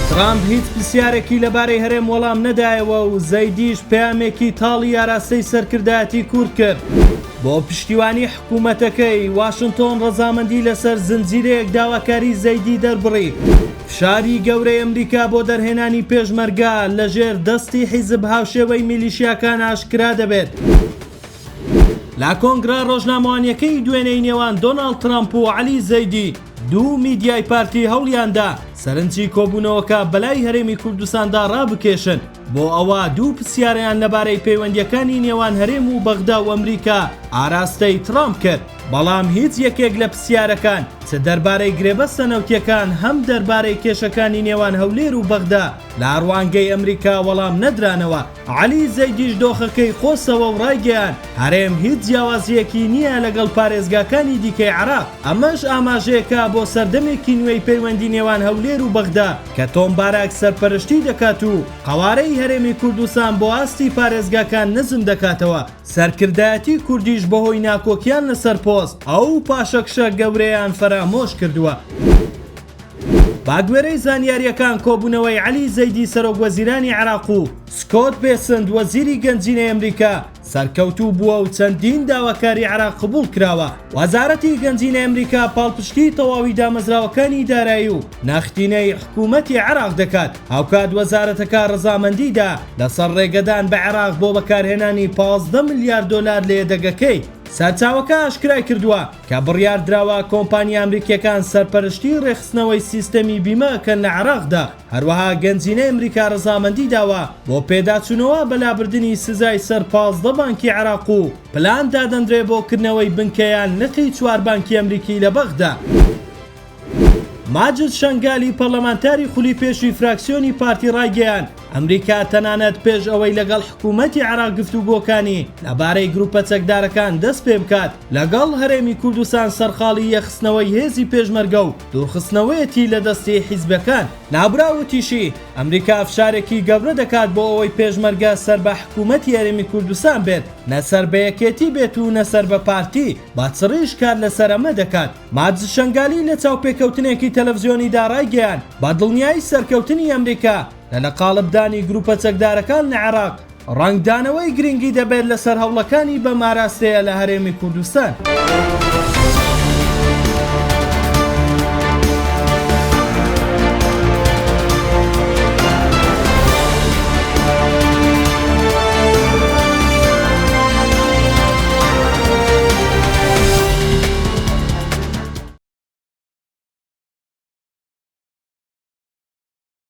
ترامپ هیچ پرسیارێکی لەبارەی هەرێم وەڵام نەدایەوە و زەیدیش پەیامێکی تاڵی ئاراستەی سەرکردایەتی کورد کرد. بۆ پشتیوانی حکوومەتەکەی، واشنتۆن ڕەزامەندی لەسەر زنجیرەیەک داواکاری زەیدی دەربڕی. فشاری گەورەی ئەمریکا بۆ دەرهێنانی پێشمەرگە لەژێر دەستی حیزب هاوشێوەی میلیشیاکان ئاشکرا دەبێت. لە کۆنگرە ڕۆژنامەوانیەکەی دوێنێی نێوان دۆناڵد ترەمپ و عەلی زەیدی، دوو میدیای پارتی هەوڵیاندا سەرنجی کۆبوونەوەکە بەلای هەرێمی کوردستاندا ڕابکێشن، بۆ ئەوە دوو پرسیاریان لەبارەی پەیوەندییەکانی نێوان هەرێم و بەغدا و ئەمریکا ئاراستەی ترەمپ کرد، بەڵام هیچ یەکێک لە پرسیارەکان چ دەربارەی گرێبەستە نەوتییەکان هەم دەربارەی کێشەکانی نێوان هەولێر و بەغدا لە ڕوانگەی ئەمریکا وەڵام نەدرانەوە. عەلی زەیدیش دۆخەکەی قۆستەوە و ڕایگەیاند، هەرێم هیچ جیاوازییەکی نییە لەگەڵ پارێزگاکانی دیکەی عێراق، ئەمەش ئاماژەیەکە بۆ سەردەمێکی نوێی پەیوەندی نێوان هەولێر و بەغدا کە تۆم باراک سەرپەرشتی دەکات و قەوارەی هەرێمی کوردستان بۆ ئاستی پارێزگاکان نزم دەکاتەوە، سەرکردایەتی کوردیش بەهۆی ناکۆکیان لەسەر پۆست ئەو پاشەکشە گەورەیان فەرامۆش کردووە. بەگوێرەی زانیارییەکان کۆبوونەوەی عەلی زەیدی سەرۆک وەزیرانی عێراق و سکۆت بێسنت وەزیری گەنجینەی ئەمریکا سەرکەوتوو بووە و چەندین داواکاری عێراق قبوڵ کراوە. وەزارەتی گەنجینەی ئەمریکا پاڵپشتی تەواوی دامەزراوەکانی دارایی و نەختینەی حکوومەتی عێراق دەکات، هاوکات وەزارەتەکە ڕەزامەندی دا لەسەر ڕێگەدان بە عێراق بۆ بەکارهێنانی 15 ملیار دۆلار لە یەدەگەکەی. سەرچاوەکە ئاشکرای کردووە، کە بڕیاردراوە کۆمپانیا ئەمریکییەکان سەرپەرشتی ڕێکخستنەوەی سیستەمی بیمە کەن لە عێراقدا، هەروەها گەنجینەی ئەمریکا ڕەزامەندی داوە بۆ پێداچوونەوە بە لابردنی سزای سەر 15 بانکی عێراق و پلان دادەنرێ بۆ کردنەوەی بنکە یان لقی چوار بانکی ئەمریکی لە بەغدا. ماجد شەنگالی پەرلەمانتاری خولی پێشووی فراکسیۆنی پارتی ڕایگەیاند، ئەمریکا تەنانەت پێش ئەوەی لەگەڵ حکوومەتی عێراق گفتوگۆکانی لەبارەی گرووپە چەکدارەکان دەست پێ بکات، لەگەڵ هەرێمی کوردستان سەرقاڵی یەکخستنەوەی هێزی پێشمەرگە و دوورخستنەوەیەتی لە دەستی حیزبەکان. ناوبراو وتیشی، ئەمریکا فشارێکی گەورە دەکات بۆ ئەوەی پێشمەرگە سەر بە حکوومەتی هەرێمی کوردستان بێت، نە سەر بە یەکێتی بێت و نە سەر بە پارتی، بە چڕیش کار لەسەر ئەمە دەکات. ماجد شەنگالی لە چاوپێکەوتنێکی تەلەفزیۆنیدا ڕایگەیاند، بە دڵنیایی سەرکەوتنی ئەمریکا لە لەقاڵبدانی گروپە چەکدارەکان لە عێراق، ڕەنگدانەوەی گرنگی دەبێت لەسەر هەوڵەکانی بەم ئاراستەیە لە هەرێمی کوردستان.